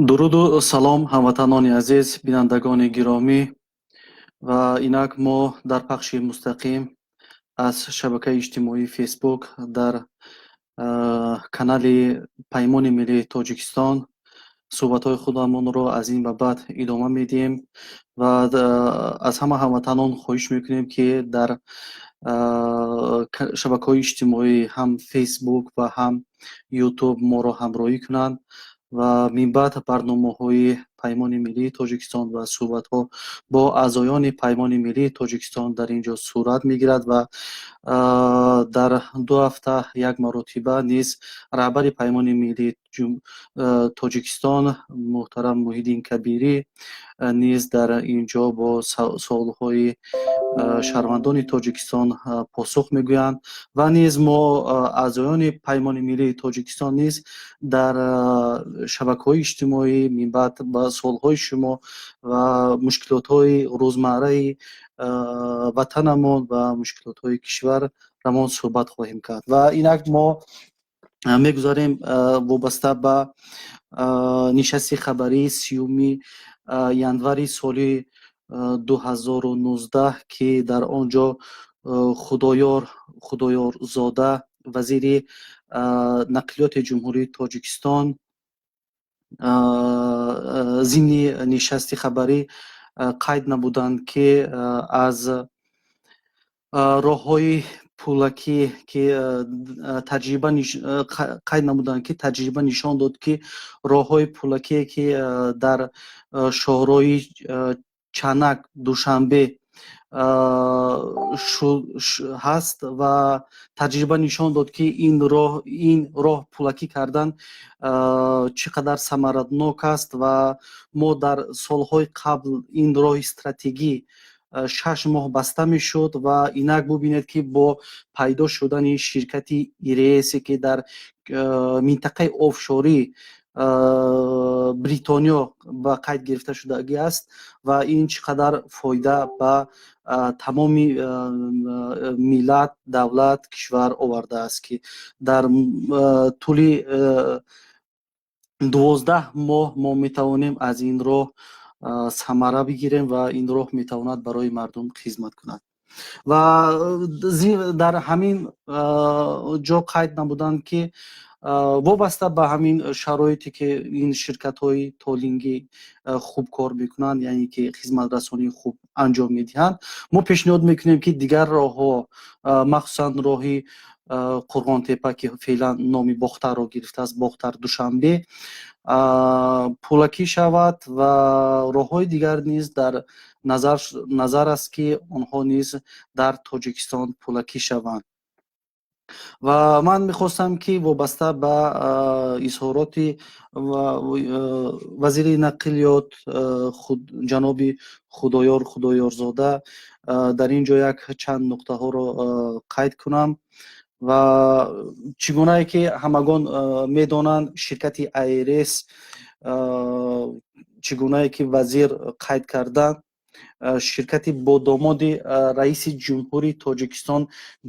Дуруду салом, ҳамватанони азиз, бинандагони гиромӣ. Ва инак мо дар пахши мустақим аз шабакаи иҷтимоии Фейсбук дар канали Паймони миллии Тоҷикистон суҳбатҳои худамонро аз ин ба баъд идома медиҳем ва аз ҳама ҳамватанон хоҳиш мекунем, ки дар шабакаҳои иҷтимоӣ, ҳам Фейсбук ва ҳам Ютуб, моро ҳамроҳӣ кунанд ва минбаъд барномаҳои Паймони миллии Тоҷикистон ва суҳбатҳо бо аъзоёни Паймони миллии Тоҷикистон дар ин ҷо сурат мегирад. Ва дар 2 ҳафта як маротиба низ раҳбари Паймони миллии Тоҷикистон муҳтарам Муҳиддин Кабирӣ низ дар ин ҷо бо суолҳои шаҳрвандони Тоҷикистон посух мегӯянд. Ва низ мо, аъзоёни Паймони миллии Тоҷикистон, низ дар шабакаҳои иҷтимоӣ минбаъд ба суолҳои шумо ва мушкилотҳои рӯзмарраи ватанамон ва мушкилотҳои кишварамон суҳбат хоҳем кард. Ва инак мо мегузарем вобаста ба нишасти хабарии 30-уми январи соли 2019, ки дар он ҷо Худоёр Худоёрзода, вазири нақлиёти Ҷумҳурии Тоҷикистон, зимни нишасти хабарӣ қайд намуданд, ки аз роҳҳои пулакӣ ки таҷриба қайд намуданд, ки таҷриба нишон дод, ки роҳҳои пулакие, ки дар шоҳроҳи Чанак Душанбе ҳаст, ва таҷриба нишон дод, ки ин роҳ пулакӣ кардан чӣ қадар самаранок аст. Ва мо дар солҳои қабл ин роҳи стратегӣ 6 моҳ баста мешуд. Ва инак бубинед, ки бо пайдо шудани ширкати ИРСе, ки дар минтақаи офшорӣ Бритониё ба қайд гирифта шудагӣ аст, ва ин чӣ қадар фоида ба тамоми миллат, давлат, кишвар овардааст, ки дар тӯли 12 моҳ мо метавонем аз ин роҳ самара бигирем ва ин роҳ метавонад барои мардум хизмат кунад. Ва дар ҳамин ҷо қайд намуданд, ки вобаста ба ҳамин шароите, ки ин ширкатҳои толлингӣ хуб кор мекунанд, яъне ки хизматрасонии хуб анҷом медиҳанд, мо пешниҳод мекунем, ки дигар роҳҳо, махсусан роҳи Қурғонтепа, ки феълан номи Бохтарро гирифтааст, Бохтар Душанбе, пулакӣ шавад. Ва роҳҳои дигар низ дар назар аст, ки онҳо низ дар Тоҷикистон пулакӣ шаванд. Ва ман мехостам, ки вобаста ба изҳороти вазири нақлиёт ҷаноби Худоёр Худоёрзода дар ин ҷо як чанд нуқтаҳоро қайд кунам. Ва чӣ гунае ки ҳамагон медонанд, ширкати АИРС, чӣ гунае ки вазир қайд карданд, ширкати бо домоди раиси ҷумҳури Тоҷикистон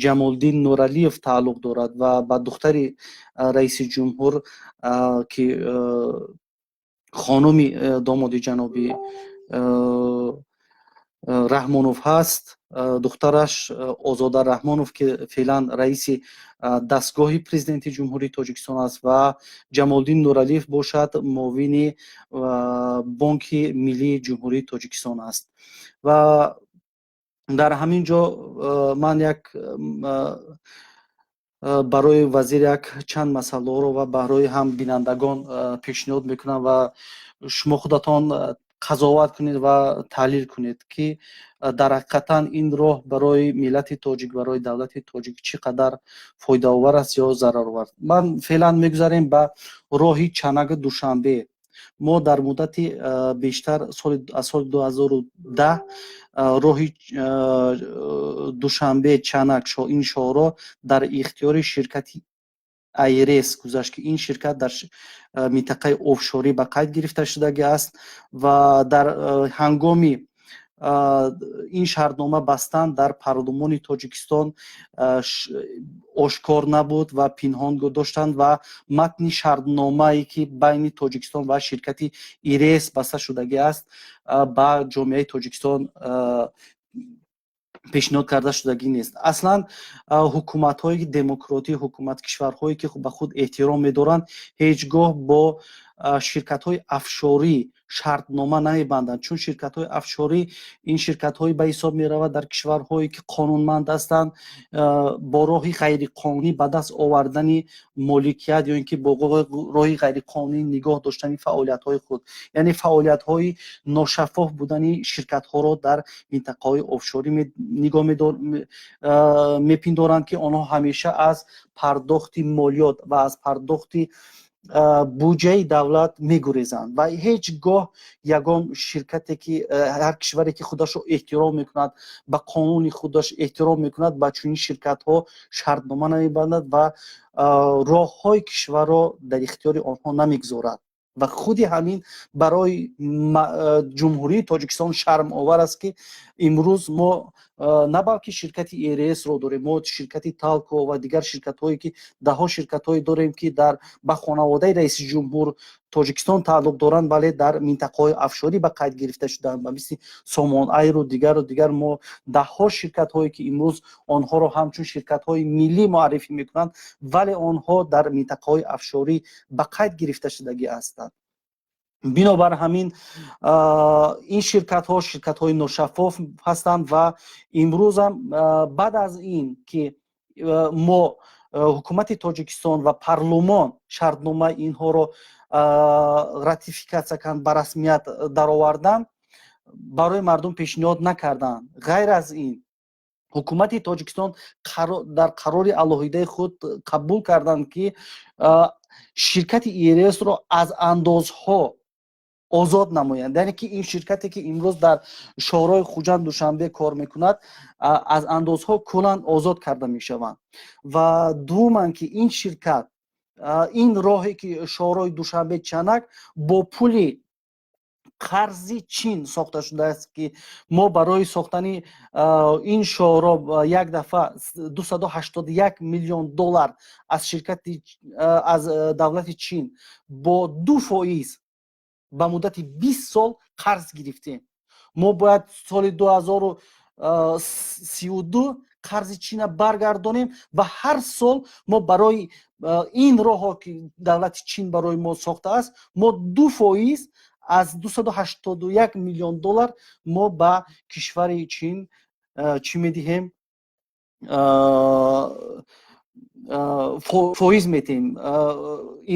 Ҷамолиддин Нуралиев тааллуқ дорад ва ба духтари раиси ҷумҳур, ки хонуми домоди ҷаноби Раҳмонов ҳаст, духтараш Озода Раҳмонов, ки феълан раиси дастгоҳи президенти Ҷумҳурии Тоҷикистон аст, ва Ҷамолиддин Нуралиев бошад, муовини Бонки миллии Ҷумҳурии Тоҷикистон аст. Ва дар ҳамин ҷо ман як барои вазир як чанд масъалаҳоро ва барои ҳам бинандагон пешниҳод мекунам ва шумо худатон қазоват кунед ва таҳлил кунед, ки дар ҳақиқатан ин роҳ барои миллати тоҷик, барои давлати тоҷик чӣ қадар фоидаовар аст ё зараровар. Ман феълан мегузарем ба роҳи Чанаги Душанбе. Мо дар муддати бештар аз соли 2010 роҳи Душанбе Чанак, ин шоҳроҳ дар ихтиёри ширкати Айрес гузашт, ки ин ширкат дар минтақаи офшорӣ ба қайд гирифта шудагӣ аст ва дар ҳангоми ин шартнома бастан дар парлумони Тоҷикистон ошкор набуд ва пинҳон доштанд ва матни шартномае, ки байни Тоҷикистон ва ширкати Ирес баста шудагӣ аст, ба ҷомеаи Тоҷикистон пешниҳод карда шудагӣ нест. Аслан ҳукуматҳои демократӣ, ҳукумат кишварҳое, ки ба худ эҳтиром медоранд, ҳеҷ гоҳ бо ширкатҳои офшорӣ шартнома намебанданд, чун ширкатҳои офшорӣ ин ширкатҳое ба ҳисоб меравад, дар кишварҳое, ки қонунманд ҳастанд, бо роҳи ғайриқонунӣ ба даст овардани моликият ё ин ки бо роҳи ғайриқонунӣ нигоҳ доштани фаъолиятҳои худ, яъне фаъолиятҳои ношаффоф будани ширкатҳоро дар минтақаҳои офшорӣ нигоҳ мепиндоранд, ки онҳо ҳамеша аз пардохти молиёт ва аз пардохти буҷаи давлат мегурезанд. Ва ҳеҷ гоҳ ягон ширкате, ки ҳар кишваре, ки худашро эҳтиром мекунад, ба қонуни худаш эҳтиром мекунад, ба чунин ширкатҳо шартнома намебандад ва роҳҳои кишварро дар ихтиёри онҳо намегузорад. Ва худи ҳамин барои Ҷумҳурии Тоҷикистон шармовар аст, ки имрӯз мо на балки ширкати ЭРС-ро дорем, мо ширкати Талко ва дигар ширкатҳое, ки даҳҳо ширкатҳое дорем, ки дар ба хонаводаи раиси ҷумҳур Тоҷикистон тааллуқ доранд, вале дар минтақаҳои офшорӣ ба қайд гирифта шудаанд, ба мисли Сомон Айру дигару дигар. Мо даҳҳо ширкатҳое, ки имрӯз онҳоро ҳамчун ширкатҳои миллӣ муаррифӣ мекунанд, вале онҳо дар минтақаҳои офшорӣ ба қайд гирифта шудагӣ ҳастанд. Бинобар ҳамин ин ширкатҳо ширкатҳои ношаффоф ҳастанд. Ва имрӯзам баъд аз ин ки мо, ҳукумати Тоҷикистон ва парлумон, шартномаи инҳоро ратификатсия кард, ба расмият даровардан, барои мардум пешниҳод накарданд. Ғайр аз ин, ҳукумати Тоҷикистон дар қарори алоҳидаи худ қабул карданд, ки ширкати ИРС-ро аз андозҳо озод намоянд, яъне ки ин ширкате, ки имрӯз дар шоҳрои Хуҷанд Душанбе кор мекунад, аз андозҳо куллан озод карда мешаванд. Ва дуввуман, ки ин ширкат ин роҳе, ки шоҳрои Душанбе Чанак, бо пули қарзи Чин сохта шудааст, ки мо барои сохтани ин шоҳро як дафъа 281 миллион доллар аз ширкати аз давлати Чин бо 2% ба муддати 20 сол қарз гирифтем. Мо бояд соли 2032 қарзи Чина баргардонем ва ҳар сол мо барои ин роҳҳо, ки давлати Чин барои мо сохтааст, мо 2% аз 281 миллион доллар мо ба кишвари Чин чӣ медиҳем? Фоиз метиҳем.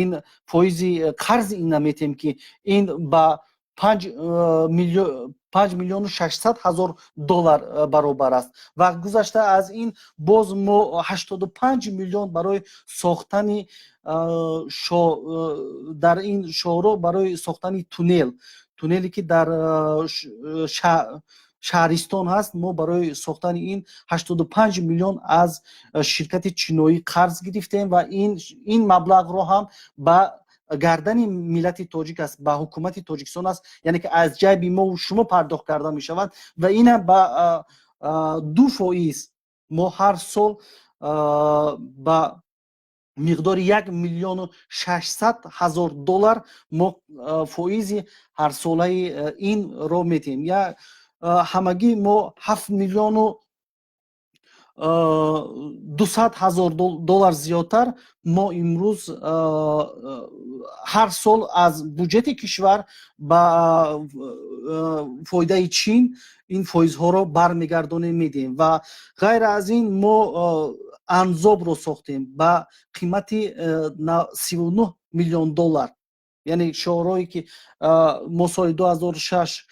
Ин фоизи қарзи ина метиҳем, ки ин ба 5 миллиону 600 ҳазор доллар баробар аст. Ва гузашта аз ин, боз мо 85 миллион барои сохтани дар ин шоҳроҳ, барои сохтани туннел, туннеле, ки дар шаҳристон ҳаст, мо барои сохтани ин 85 миллион аз ширкати чиноӣ қарз гирифтем ва ин маблағро ҳам ба гардани миллати тоҷик аст, ба ҳукумати Тоҷикистон аст, яъне ки аз ҷайби мо шумо пардохт карда мешавад. Ва инам ба 2% мо ҳар сол ба миқдори 1 миллиону 600 ҳазор доллар мо фоизи ҳарсолаи инро метиҳем. Я ҳамагӣ мо 7 миллиону 200 ҳазор доллар зиёдтар мо имрӯз ҳар сол аз буҷети кишвар ба фоидаи Чин ин фоизҳоро бармегардонем, медиҳем. Ва ғайр аз ин, мо Анзобро сохтем ба қимати 39 миллион доллар, яъне шоҳроҳе, ки мо соли 2006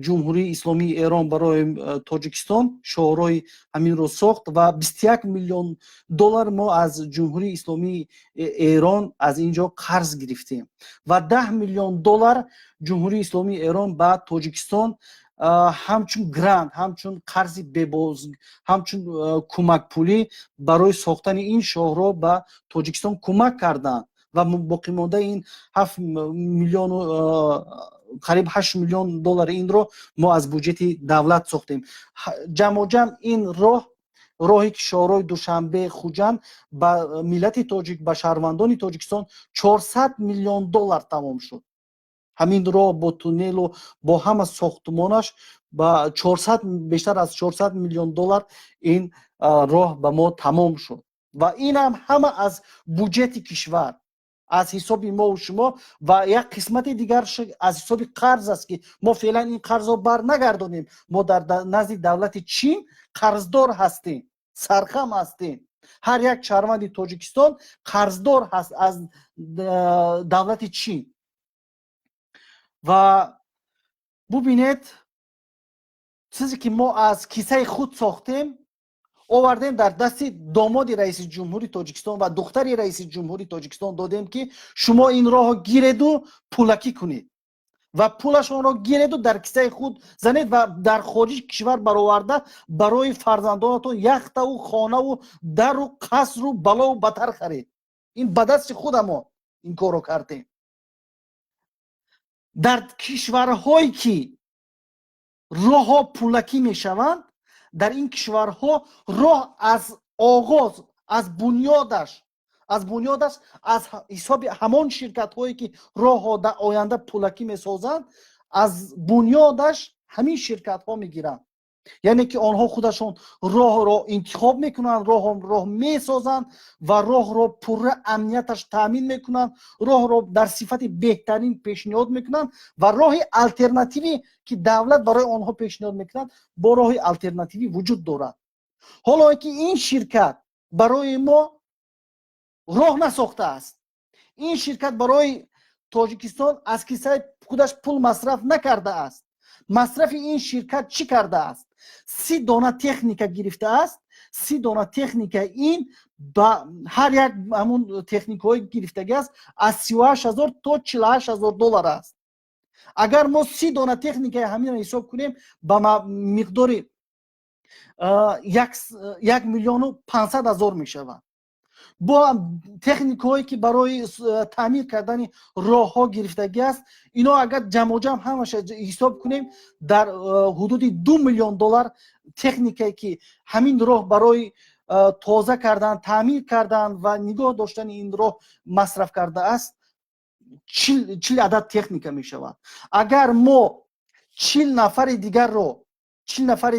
Ҷумҳурии Исломии Эрон барои Тоҷикистон шоҳроҳи ҳаминро сохт ва 21 миллион доллар мо аз Ҷумҳурии Исломии Эрон аз ин ҷо қарз гирифтем ва 10 миллион доллар Ҷумҳурии Исломии Эрон ба Тоҷикистон. Ҳамчун грант, ҳамчун қарзи бебоз, ҳамчун кӯмакпулӣ барои сохтани ин шоҳроҳ ба Тоҷикистон кӯмак карданд ва боқимондаи ин 7 миллиону қариб 8 миллион доллари инро мо аз буҷети давлат сохтем. Ҷамъоҷамъ ин роҳ, роҳи ки шоҳроҳи Душанбе Хуҷанд, ба миллати тоҷик, ба шаҳрвандони Тоҷикистон 400 миллион доллар тамом шуд. Ҳамин роҳ бо туннелу бо ҳама сохтмонаш ба 400, бештар аз 400 миллион доллар ин роҳ ба мо тамом шуд ва инам ҳама аз буҷети кишвар, аз ҳисоби мову шумо ва як қисмати дигар аз ҳисоби қарз аст, ки мо феълан ин қарзро бар нагардонем. Мо дар назди давлати Чин қарздор ҳастем, сархам ҳастем. Ҳар як шаҳрванди Тоҷикистон қарздор ҳаст аз давлати Чин. Ва бубинед, чизе ки мо аз кисаи худ сохтем, овардем, дар дасти домоди раиси ҷумҳури Тоҷикистон ва духтари раиси ҷумҳури Тоҷикистон додем, ки шумо ин роҳро гиреду пулакӣ кунед ва пулашонро гиреду дар кисаи худ занед ва дар хориҷи кишвар бароварда барои фарзандонатон яхтаву хонаву дару қасру балову батар харед. Ин ба дасти худамо ин корро кардем. Дар кишварҳое ки роҳҳо пулакӣ мешаванд, дар ин кишварҳо роҳ аз оғоз, аз бунёдаш аз ҳисоби ҳамон ширкатҳое ки роҳҳо дар оянда пулакӣ месозанд, аз бунёдаш ҳамин ширкатҳо мегиранд. Яъне ки онҳо худашон роҳро интихоб мекунанд, роҳ месозанд ва роҳро пурра амнияташ таъмин мекунанд, роҳро дар сифати беҳтарин пешниҳод мекунанд ва роҳи алтернативӣ, ки давлат барои онҳо пешниҳод мекунад, бо роҳи алтернативӣ вуҷуд дорад. Ҳоло ки ин ширкат барои мо роҳ насохтааст, ин ширкат барои Тоҷикистон аз кисаи худаш пул масраф накардааст. Масрафи ин ширкат чӣ кардааст? 30 дона техника гирифтааст. 30 дона техника, ин ба ҳар як ҳамун техникаҳои гирифтагӣ аст, аз 38 000 то 48 000 доллар аст. Агар мо 30 дона техникаи ҳаминро ҳисоб кунем, ба миқдори 1 500 000 мешавад. Бо техникаҳое ки барои таъмир кардани роҳҳо гирифтагӣ аст, ино агар ҷамъоҷамъ ҳамаша ҳисоб кунем, дар ҳудуди 2 миллион доллар техникае ки ҳамин роҳ барои тоза кардан, таъмир кардан ва нигоҳ доштани ин роҳ масраф кардааст, 40 адад техника мешавад. Агар мо 40 нафари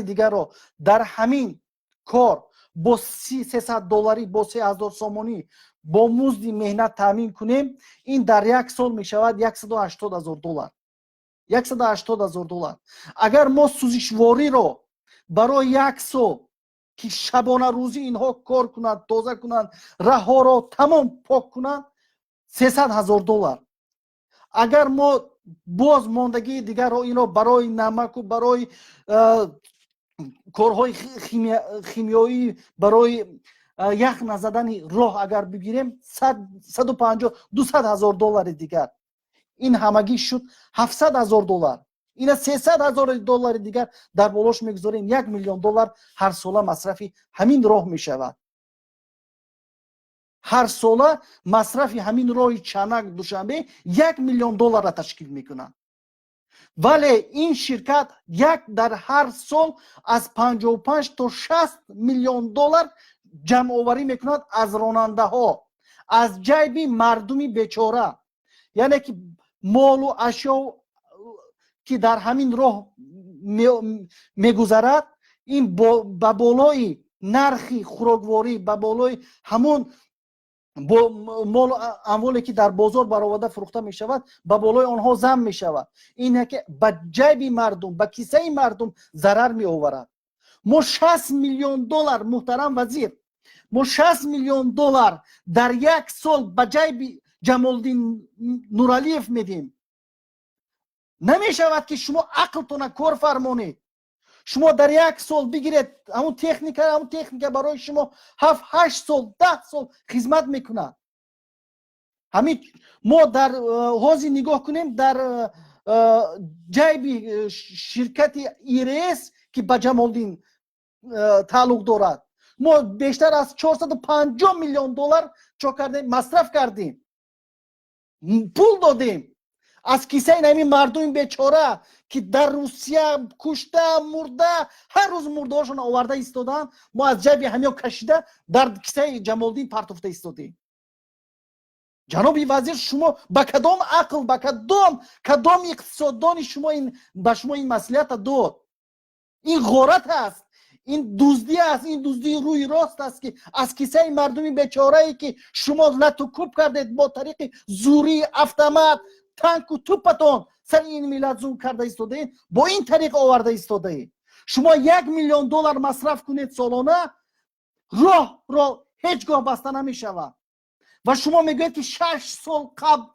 дигарро дар ҳамин кор бо 300 долларӣ, бо 3000 сомонӣ бо музди меҳнат таъмин кунем, ин дар як сол мешавад 180 000 доллар, 180 000 доллар. Агар мо сӯзишвориро барои як сол, ки шабонарӯзӣ инҳо кор кунанд, тоза кунанд, раҳҳоро тамом пок кунанд, 300 000 доллар. Агар мо боз мондагии дигарро инро барои намаку барои корҳои химиёӣ, барои ях назадани роҳ агар бигирем, 150, 200 000 доллари дигар, ин ҳамагӣ шуд 700 000 доллар. Ина 300 000 доллари дигар дар болош мегузорем, 1 миллион доллар ҳар сола масрафи ҳамин роҳ мешавад. Ҳар сола масрафи ҳамин роҳи Чанак Душанбе 1 миллион долларра ташкил мекунад. Вале ин ширкат як дар ҳар сол аз 55 то 60 миллион доллар ҷамъоварӣ мекунад аз ронандаҳо, аз ҷайби мардуми бечора. Яъне ки молу ашё, ки дар ҳамин роҳ мегузарад, ин ба болои нархи хӯрокворӣ, ба болои ҳамон молу амволе, ки дар бозор бароварда фурӯхта мешавад, ба болои онҳо зам мешавад. Ин яке ба ҷайби мардум, ба кисаи мардум зарар меоварад. Мо 60 миллион доллар, муҳтарам вазир, мо 60 миллион доллар дар як сол ба ҷайби Ҷамолиддин Нуралиев медиҳем. Намешавад, ки шумо ақлтона кор фармонед. Шумо дар як сол бигиред ҳамун техника, ҳамун техника барои шумо 7, 8 сол, 10 сол хизмат мекунад. Ҳамин мо дар ҳозир нигоҳ кунем, дар ҷайби ширкати ИРС, ки ба Ҷамолдин тааллуқ дорад, мо бештар аз 450 миллион доллар чо кардем, масраф кардем, пул додем аз кисаи ҳамин мардуми бечора, ки дар Русия кушта, мурда, ҳар рӯз мурдаҳошон оварда истоданд. Мо аз ҷайби ҳамиё кашида, дар кисаи Ҷамолдин партофта истодем. Ҷаноби вазир, шумо ба кадом ақл, ба кадом иқтисоддони шумо ба шумо ин маслиҳата дод? Ин ғорат аст, ин дуздӣ аст, ин дуздии рӯи рост аст, ки аз кисаи мардуми бечорае, ки шумо лату кӯб кардед, бо тариқи зӯрии автомат, танку тупатон сари ин миллат зулм карда истодаед, бо ин тариқ оварда истодаед. Шумо 1 миллион доллар масраф кунед солона, роҳро ҳеҷ гоҳ баста намешавад. Ва шумо мегӯед, ки 6 сол қабл,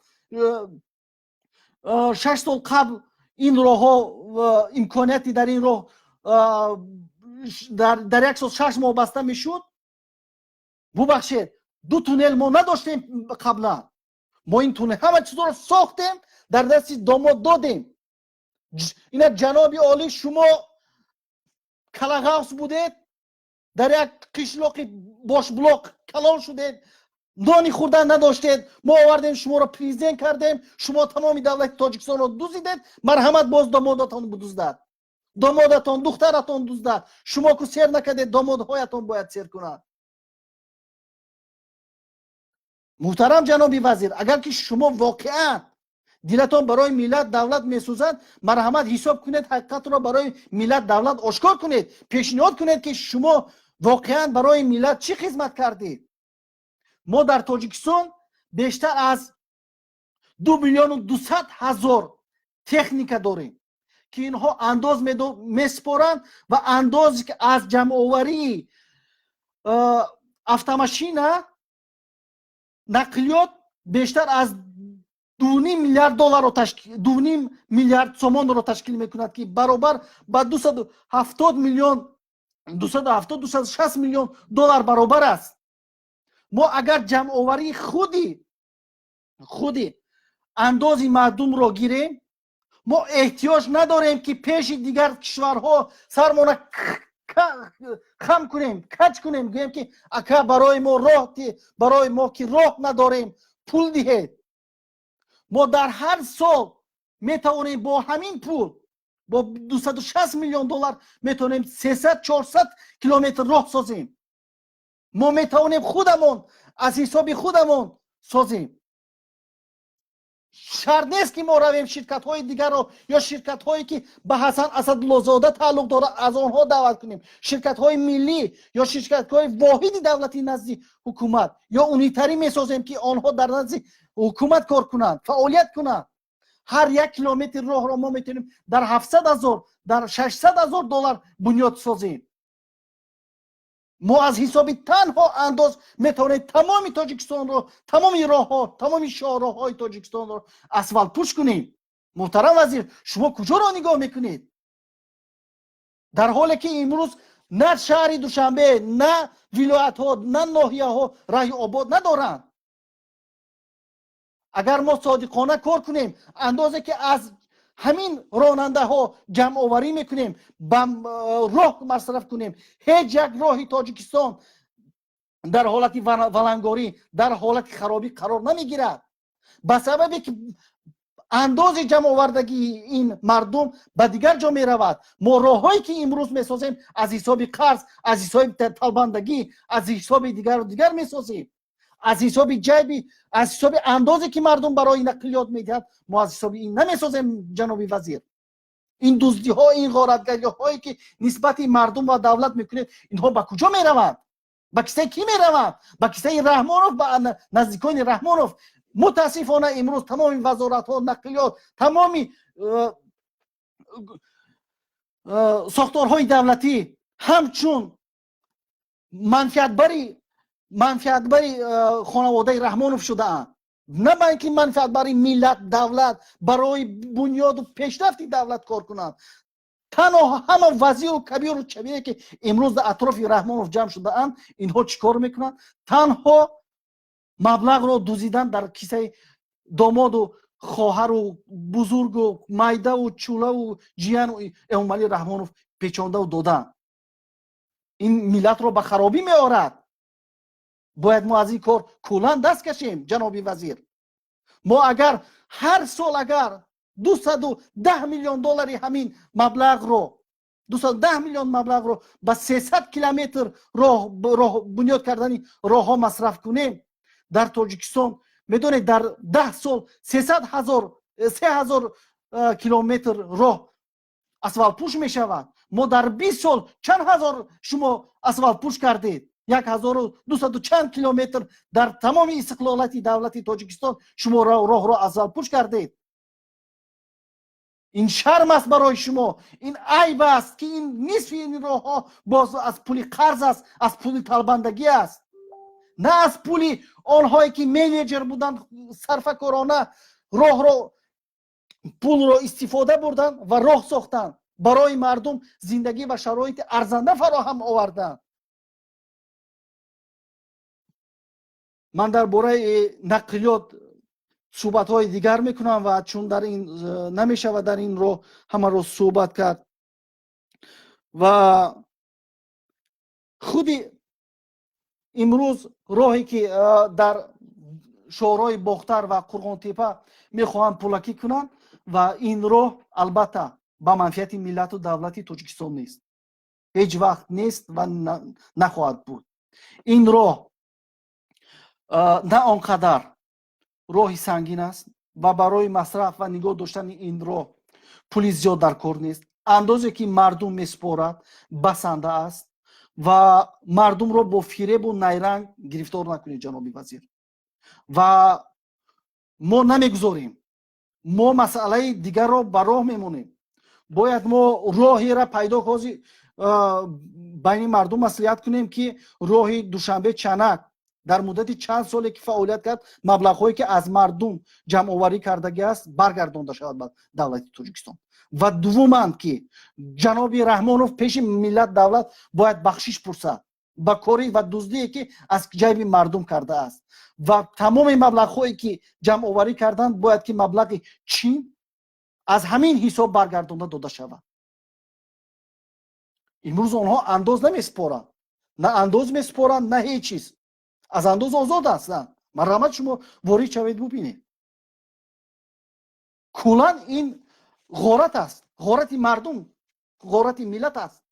6 сол қабл ин роҳҳо имконияти дар ин роҳ дар як сол 6 моҳ баста мешуд. Бубахшед, ду туннел мо надоштем қаблан. Мо ин туннел, ҳама чизро сохтем, дар дасти домод додем. Ина, ҷаноби олӣ, шумо калағавс будед, дар як қишлоқи бошблоқ калон шудед, нони хӯрдан надоштед. Мо овардем, шуморо президент кардем, шумо тамоми давлати Тоҷикистонро дузидед. Марҳамат, боз домодатон дуздад, домодатон, духтаратон дуздад. Шумо ку сер накардед, домодҳоятон бояд сер кунад. Муҳтарам ҷаноби вазир, агар ки шумо воқеан дилатон барои миллат, давлат месӯзад, марҳамат, ҳисоб кунед, ҳақиқатро барои миллат, давлат ошкор кунед, пешниҳод кунед, ки шумо воқеан барои миллат чӣ хизмат кардед. Мо дар Тоҷикистон бештар аз 2 200 000 техника дорем, ки инҳо андоз месупоранд ва андоз аз ҷамъоварии автомашина, нақлиёт бештар аз 2,5 миллиард долларро, 2,5 миллиард сомонро ташкил мекунад, ки баробар ба 270 миллион, 270, 260 миллион доллар баробар аст. Мо агар ҷамъоварии худи андози мардумро гирем, мо эҳтиёҷ надорем, ки пеши дигар кишварҳо сармона хам кунем, каҷ кунем, гӯем, ки ака, барои мо роҳ, барои мо, ки роҳ надорем, пул диҳед. Мо дар ҳар сол метавонем бо ҳамин пул, бо 260 миллион доллар, метавонем 300, 400 километр роҳ созем. Мо метавонем худамон аз ҳисоби худамон созем. Шарт нест, ки мо равем ширкатҳои дигарро ё ширкатҳое, ки ба Ҳасан Асадуллозода тааллуқ дорад, аз онҳо даъват кунем. Ширкатҳои миллӣ ё ширкатҳои воҳиди давлатӣ назди ҳукумат ё унитарӣ месозем, ки онҳо дар назди ҳукумат кор кунанд, фаъолият кунанд. Ҳар як километри роҳро мо метавонем дар 700 000, дар 600 000 доллар бунёд созем. Мо аз ҳисоби танҳо андоз метавонем тамоми Тоҷикистонро, тамоми роҳҳо, тамоми шоҳроҳҳои Тоҷикистонро асфалтпӯш кунем. Муҳтарам вазир, шумо куҷоро нигоҳ мекунед, дар ҳоле ки имрӯз на шаҳри Душанбе, на вилоятҳо, на ноҳияҳо раҳи обод надоранд? Агар мо содиқона кор кунем, андозе, ки аз ҳамин ронандаҳо ҷамъоварӣ мекунем, ба роҳ масраф кунем, ҳеҷ як роҳи Тоҷикистон дар ҳолати валангорӣ, дар ҳолати харобӣ қарор намегирад, ба сабабе ки андози ҷамъовардагии ин мардум ба дигар ҷо меравад. Мо роҳҳое, ки имрӯз месозем, аз ҳисоби қарз, аз ҳисоби талбандагӣ, аз ҳисоби дигару дигар месозем, аз ҳисоби ҷайби, аз ҳисоби андозе, ки мардум барои нақлиёт медиҳад, мо аз ҳисоби ин намесозем. Ҷаноби вазир, ин дуздиҳо, ин ғоратгариҳое, ки нисбати мардум ва давлат мекунед, инҳо ба куҷо мераванд? Ба кисаи кӣ мераванд? Ба кисаи Раҳмонов, ба наздикони Раҳмонов. Мутаассифона, имрӯз тамоми вазоратҳо, нақлиёт, тамоми сохторҳои давлатӣ ҳамчун манфиатбари хонаводаи Раҳмонов шудаанд, на ба ин ки манфиатбари миллат, давлат, барои бунёду пешрафти давлат кор кунанд. Танҳо ҳама вазиру кабиру чабире, ки имрӯз дар атрофи Раҳмонов ҷамъ шудаанд, инҳо чӣ кор мекунанд? Танҳо маблағро дузидан, дар кисаи домоду Хоҳару бузургу майдаву чӯлаву ҷияну Эмомалӣ Раҳмонов печондаву доданд. Ин миллатро ба харобӣ меорад. Бояд мо аз ин кор куллан даст кашем, ҷаноби вазир. Мо агар ҳар сол агар 210 миллион доллари ҳамин маблағро, 210 миллион маблағро ба 300 километр роҳ бунёд кардани роҳҳо масраф кунем дар Тоҷикистон, медонед, дар 10 сол 300 ҳазор, 3000 километр роҳ асфалтпӯш мешавад. Мо дар 20 сол чанд ҳазор шумо асфалтпӯш кардед? 1200 чанд километр дар тамоми истиқлолияти давлати Тоҷикистон шумо роҳро асфалтпӯш кардед. Ин шарм аст барои шумо, ин айб аст, ки ин нисфи ин роҳҳо боз аз пули қарз аст, аз пули талбандагӣ аст, на аз пули онҳое ки менеҷер буданд, сарфакорона роҳро, пулро истифода бурданд ва роҳ сохтанд, барои мардум зиндагӣ ва шароити арзанда фароҳам оварданд. Ман дар бораи нақлиёт суҳбатҳои дигар мекунам ва чун дар ин намешавад дар ин роҳ ҳамаро суҳбат кард. Ва худи имрӯз роҳе ки дар шоҳроҳи Бохтар ва Қурғонтепа мехоҳанд пулакӣ кунанд, ва ин роҳ албатта ба манфиати миллату давлати Тоҷикистон нест, ҳеҷ вақт нест ва нахоҳад буд. Ин роҳ на он қадар роҳи сангин аст ва барои масраф ва нигоҳ доштани ин роҳ пули зиёд дар кор нест. Андозе ки мардум месупорад, басанда аст ва мардумро бо фиребу найранг гирифтор накунед, ҷаноби вазир. Ва мо намегузорем, мо масъалаи дигарро ба роҳ мемонем. Бояд мо роҳеро пайдо ҳозир байни мардум маслиҳат кунем, ки роҳи Душанбе Чанак дар муддати чанд соле ки фаъолият кард, маблағҳое ки аз мардум ҷамъоварӣ кардагӣ аст, баргардонда шавад ба давлати Тоҷикистон. Ва дуввуман, ки ҷаноби Раҳмонов пеши миллат, давлат бояд бахшиш пурсад ба корӣ ва дуздие ки аз ҷайби мардум кардааст, ва тамоми маблағҳое ки ҷамъоварӣ карданд, бояд ки маблағи Чин аз ҳамин ҳисоб баргардонда дода шавад. Имрӯз онҳо андоз намесупоранд, на андоз месупоранд, на ҳеҷ чиз, аз андоз озод ҳастанд. Марҳамат, шумо ворид шавед, бубинед. Куллан ин ғорат аст, ғорати мардум, ғорати миллат аст.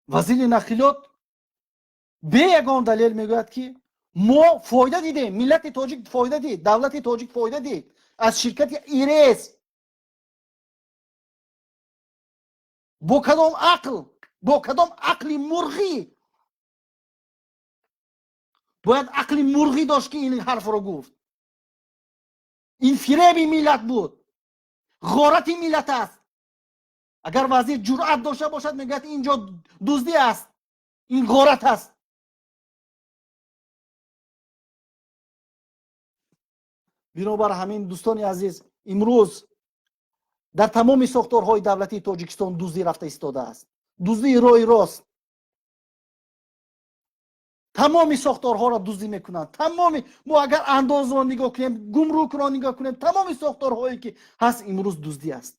Вазири нақлиёт бе ягон далел мегӯяд, ки мо фоида дидем, миллати тоҷик фоида дид, давлати тоҷик фоида дид аз ширкати ИРС. Бо кадом ақл, бо кадом ақли мурғӣ? Бояд ақли мурғӣ дошт, ки ин ҳарфро гуфт. Ин фиреби миллат буд, ғорати миллат аст. Агар вазир ҷуръат дошта бошад, мегӯяд, ин ҷо дуздӣ аст, ин ғорат аст. Бинобар ҳамин, дӯстони азиз, имрӯз дар тамоми сохторҳои давлатии Тоҷикистон дуздӣ рафта истодааст, дуздии роҳи рост. Тамоми сохторҳоро дуздӣ мекунанд. Тамоми мо агар андозро нигоҳ кунем, гумрукро нигоҳ кунем, тамоми сохторҳое ки ҳаст, имрӯз дуздӣ аст.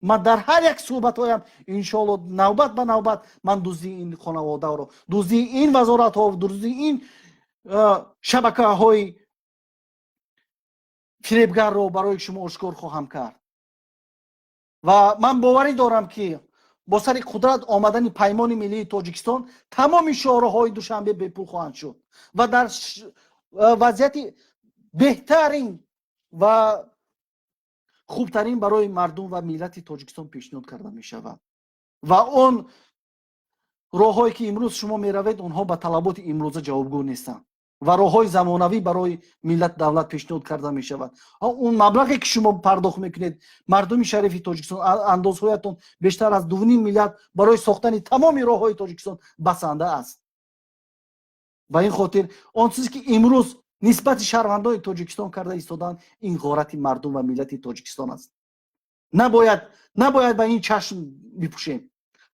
Ман дар ҳар як суҳбатҳоям, иншоалло, навбат ба навбат ман дуздии ин хонаводаро, дуздии ин вазоратҳо, дуздии ин шабакаҳои фиребгарро барои шумо ошкор хоҳам кард. Ва ман боварӣ дорам, ки бо сари қудрат омадани Паймони миллии Тоҷикистон тамоми шоҳроҳҳои Душанбе бепул хоҳанд шуд ва дар вазъияти беҳтарин ва хубтарин барои мардум ва миллати Тоҷикистон пешниҳод карда мешавад. Ва он роҳҳое ки имрӯз шумо меравед, онҳо ба талаботи имрӯза ҷавобгӯ нестанд ва роҳҳои замонавӣ барои миллат, давлат пешниҳод карда мешавад. Он маблағе ки шумо пардохт мекунед, мардуми шарифи Тоҷикистон, андозҳоятон бештар аз 2,5 миллиард барои сохтани тамоми роҳҳои Тоҷикистон басанда аст. Ба ин хотир он чизе ки имрӯз нисбати шаҳрвандони Тоҷикистон карда истодаанд, ин ғорати мардум ва миллати Тоҷикистон аст. Набояд ба ин чашм бипӯшем.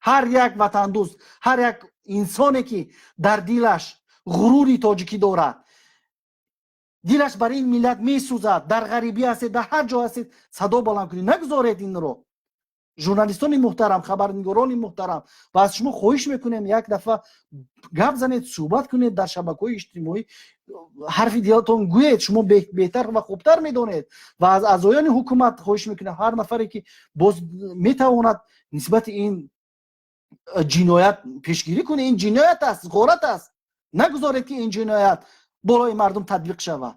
Ҳар як ватандӯст, ҳар як инсоне ки дар дилаш Ғурури тоҷикӣ дорад, дилаш бар ин миллат месӯзад, дар ғарибӣ ҳастед, дар ҳар ҷо ҳастед, садо баланд кунед, нагузоред инро. Журналистони муҳтарам, хабарнигорони муҳтарам, ва аз шумо хоҳиш мекунем, як дафъа гап занед, суҳбат кунед, дар шабакаҳои иҷтимоӣ ҳарфи дилатон гӯед. Шумо беҳтар ва хубтар медонед. Ва аз аъзоёни ҳукумат хоҳиш мекунем, ҳар нафаре ки боз метавонад нисбати ин ҷиноят пешгирӣ кунед. Ин ҷиноят аст, ғорат аст. Нагузоред, ки ин ҷиноят болои мардум татбиқ шавад.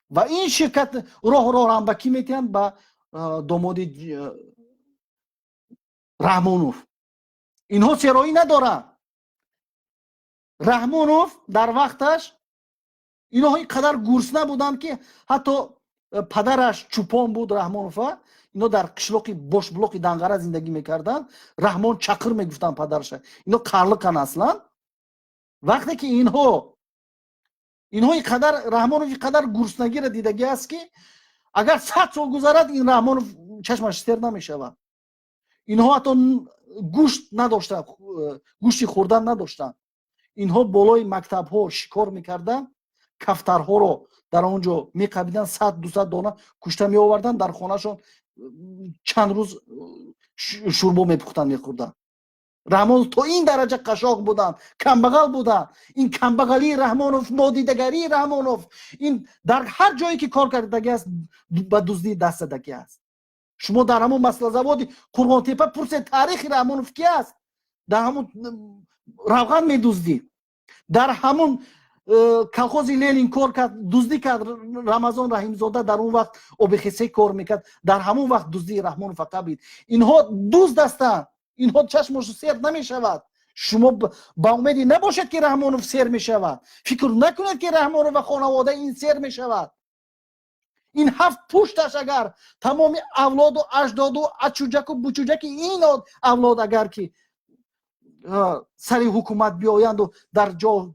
Ва ин ширкат роҳро ҳам ба кӣ метиҳанд? Ба домоди Раҳмонов. Инҳо сероӣ надоранд. Раҳмонов дар вақташ инҳо ин қадар гурсна буданд, ки ҳатто падараш чӯпон буд, Раҳмонова. Ино дар қишлоқи Бошблоқи Данғара зиндагӣ мекарданд. Раҳмон Чақир мегуфтанд падараша. Ино қарлиқан аслан. Вақте ки инҳо ин қадар, Раҳмонов ин қадар гурснагиро дидагӣ аст, ки агар 100 сол гузарад, ин Раҳмонов чашмаш сер намешавад. Инҳо ҳатто гӯшт надоштанд, гӯшти хӯрдан надоштанд. Инҳо болои мактабҳо шикор мекарданд, кафтарҳоро дар он ҷо меқабиданд, 100, 200 дона кушта меоварданд, дар хонаашон чанд рӯз шӯрбо мепухтанд, мехӯрданд. Раҳмонов то ин дараҷа қашоқ буданд, камбағал буданд. Ин камбағалии Раҳмонов, нодидагарии Раҳмонов, ин дар ҳар ҷое ки кор кардагӣ аст, ба дуздӣ даст задагӣ аст. Шумо дар ҳамон маслозаводи Қурғонтепа пурсед, таърихи Раҳмонов ки аст, дар ҳамон равған медуздид. Дар ҳамон колхози Ленин кор кард, дуздӣ кард. Рамазон Раҳимзода дар он вақт ОБХС кор мекард, дар ҳамон вақт дуздии Раҳмонов фақат. Инҳо дузд ҳастанд. Инҳо чашмошу сер намешавад. Шумо ба умеде набошед, ки Раҳмонов сер мешавад. Фикр накунед, ки Раҳмонов ва хонаводаи ин сер мешавад. Ин ҳафт пушташ, агар тамоми авлоду аҷдоду ачуҷаку бучуҷаки ин авлод агар ки сари ҳукумат биёянду дар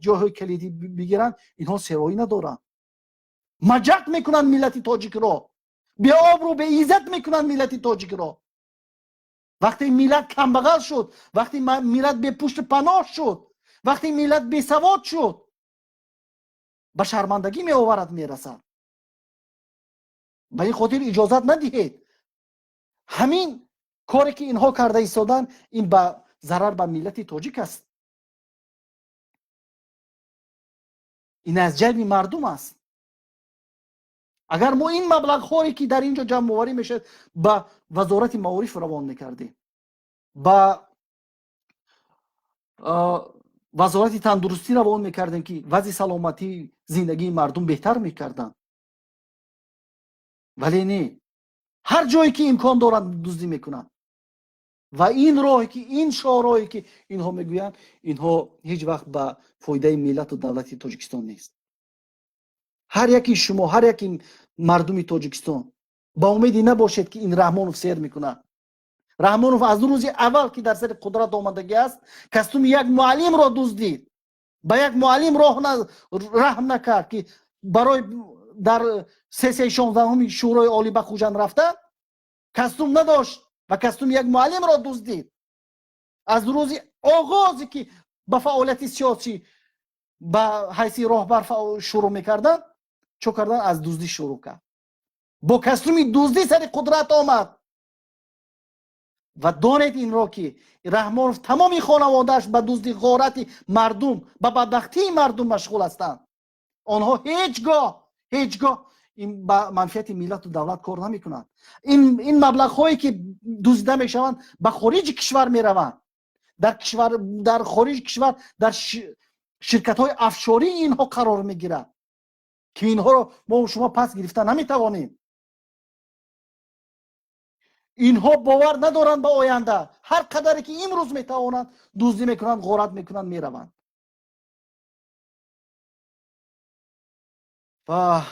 ҷойҳои калидӣ бигиранд, инҳо сероӣ надоранд. Маҷақ мекунанд миллати тоҷикро, беобрӯ, беиззат мекунанд миллати тоҷикро. Вақте миллат камбағал шуд, вақте миллат бепушту паноҳ шуд, вақте миллат бесавод шуд, ба шармандагӣ меоварад, мерасад. Ба ин хотир иҷозат надиҳед. Ҳамин коре ки инҳо карда истоданд, ин ба зарар ба миллати тоҷик аст, ин аз ҷайби мардум аст. Агар мо ин маблағҳое ки дар ин ҷо ҷамъоварӣ мешавад, ба Вазорати маориф равон мекардем, ба Вазорати тандурустӣ равон мекардем, ки вазъи саломатии зиндагии мардум беҳтар мекарданд. Вале не, ҳар ҷое ки имкон доранд, дуздӣ мекунанд. Ва ин роҳе ки, ин шоҳроҳе ки инҳо мегӯянд, инҳо ҳеҷ вақт ба фоидаи миллату давлати Тоҷикистон нест. Ҳар яки шумо, ҳар яки мардуми Тоҷикистон ба умеде набошед, ки ин Раҳмонов сер мекунад. Раҳмонов аз рӯзи аввал ки дар сари қудрат омадагӣ аст, костюми як муаллимро дуздид, ба як муаллим раҳм накард, ки барои дар сессияи 16-уми Шӯрои Олӣ ба Хуҷанд рафта, костюм надошт ва костюми як муаллимро дуздид. Аз рӯзи оғозе ки ба фаъолияти сиёсӣ ба ҳайси роҳбар шурӯъ мекарданд, чо кардан? Аз дуздӣ шурӯъ кард, бо костюми дуздӣ сари қудрат омад. Ва донед инро, ки Раҳмонов, тамоми хонаводааш ба дузди, ғорати мардум, ба бадбахтии мардум машғул ҳастанд. Онҳо ҳеҷ гоҳ ин ба манфиати миллату давлат кор намекунанд. Ин маблағҳое ки дуздида мешаванд, ба хориҷи кишвар мераванд. Дар кишвар, дар хориҷи кишвар дар ширкатҳои офшории инҳо қарор мегирад, ки инҳоро мо шумо пас гирифта наметавонем. Инҳо бовар надоранд ба оянда. Ҳар қадаре ки имрӯз метавонанд, дуздӣ мекунанд, ғорат мекунанд, мераванд. Ва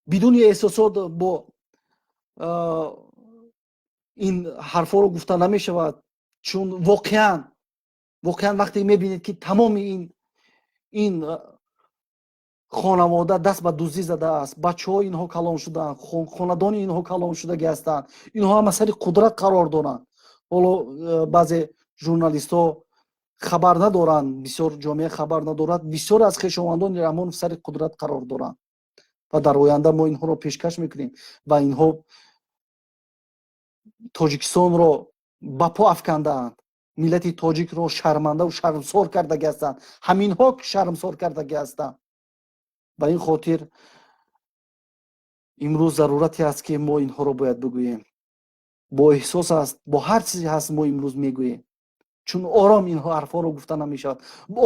бидуни эҳсосот бо ин ҳарфҳоро гуфта намешавад, чун воқеан вақте мебинед, ки тамоми ин хонавода даст ба дуздӣ задааст, бачаҳои инҳо калон шудаанд, хонадони инҳо калон шудагӣ ҳастанд, инҳо ҳама сари қудрат қарор доранд. Ҳоло баъзе журналистҳо Хабар надоранд, бисёр ҷомеа хабар надорад. Бисёр аз хешовандони Раҳмонов сари қудрат қарор доранд ва дар оянда мо инҳоро пешкаш мекунем. Ва инҳо Тоҷикистонро ба по афкандаанд, миллати тоҷикро шармандаву шармсор кардаги ҳастанд. Ҳаминҳо шармсор кардаги ҳастанд. Ба ин хотир имрӯз зарурате аст, ки мо инҳоро бояд бигӯем. Бо эҳсос аст, бо ҳар чизе ҳаст, мо имрӯз мегӯем, чун ором инҳо ҳарфҳоро гуфта намешавад.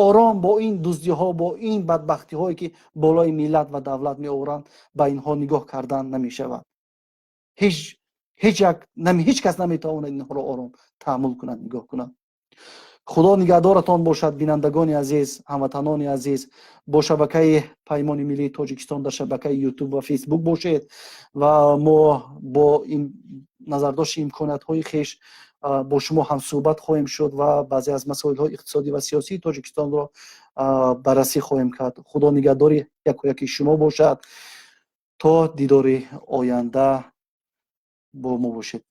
Ором бо ин дуздиҳо, бо ин бадбахтиҳое, ки болои миллат ва давлат меоваранд, ба инҳо нигоҳ кардан намешавад. Ҳеҷ кас наметавонад инҳоро ором таҳаммул кунад, нигоҳ кунад. Худо нигаҳдоратон бошад, бинандагони азиз, ҳамватанони азиз. Бо шабакаи Паймони миллии Тоҷикистон дар шабакаи Ютуб ва Фейсбук бошед ва мо бо назардошти имкониятҳои хеш бо шумо ҳамсӯҳбат хоҳем шуд ва баъзе аз масоилҳои иқтисодӣ ва сиёсии Тоҷикистонро баррасӣ хоҳем кард. Худо нигаҳдори яку яки шумо бошад. То дидори оянда бо мо бошед.